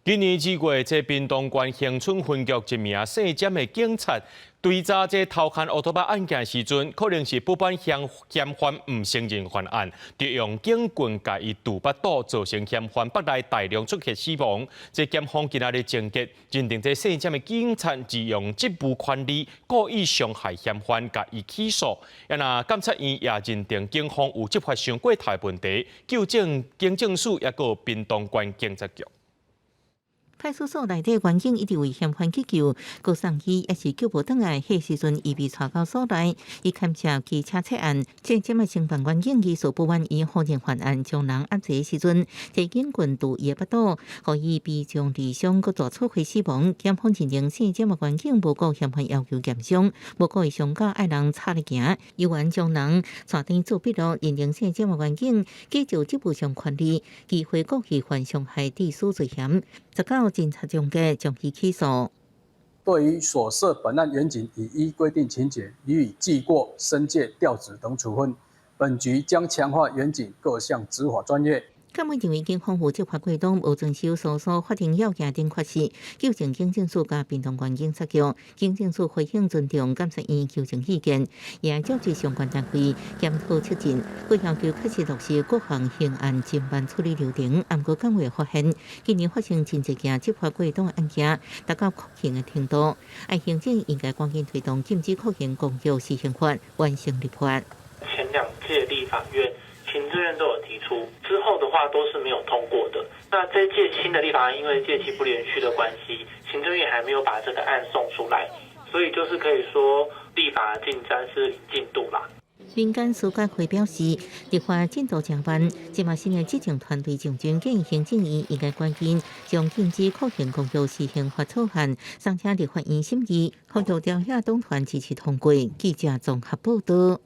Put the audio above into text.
今年2月，這屏東縣恆春分局一名姓詹的警察追查這偷牽烏托邦案件時陣，可能是不滿嫌犯毋承認犯案，就用警棍共伊揬腹肚，造成嫌犯腹內大量出血死亡。這檢方今仔日偵結，認定這姓詹的警察利用職務權力故意傷害嫌犯，共伊起訴。啊若檢察院也認定警方有執法傷過頭的問題，糾正警政署抑閣屏東縣警察局。派出所內底員警一直為嫌犯急救，閣送醫也是救無轉來。彼時陣伊被帶到所內，伊牽涉機車窃案，這這麼承辦員警技術不滿意否認犯案，將人押解時陣，提警棍揬伊的腹肚，予伊脾臟裂傷，閣大出血死亡。檢方認定姓詹的員警無顧嫌犯要求驗傷，無故意傷甲愛人插咧行，猶原將人帶轉做筆錄，認定姓詹的員警繼續職務上權力，機會故意犯傷害致死罪嫌。19偵查終結，將伊起訴。對於所涉本案員警，已依規定情節予以記過、申誡、調職等處分。本局將強化員警各項執法專業。檢方認為警方有執法過當，無遵守訴訟法定要件等缺失，糾正警政署佮屏東縣警察局。警政署回應尊重檢察院糾正意見，也召集相關單位檢討策進，閣要求確實落實各項刑案偵辦處理流程。毋過檢會發現，近年發生真濟件執法過當案件，達到酷刑的程度。愛行政應該趕緊推動禁止酷刑公約施行法完成立法。前兩屆立法院，行政院都有提出，之後的話都是沒有通過的。那這屆新的立法案，因為屆期不連續的關係，行政院還沒有把這個案送出來，所以就是可以說立法進展是零進度啦。民間司改會表示，立法進度誠慢，這馬新的執政團隊上陣建議行政院應該趕緊將禁止酷刑公約施行法草案送請立法院審議，呼籲朝野黨團支持通過。記者綜合報道。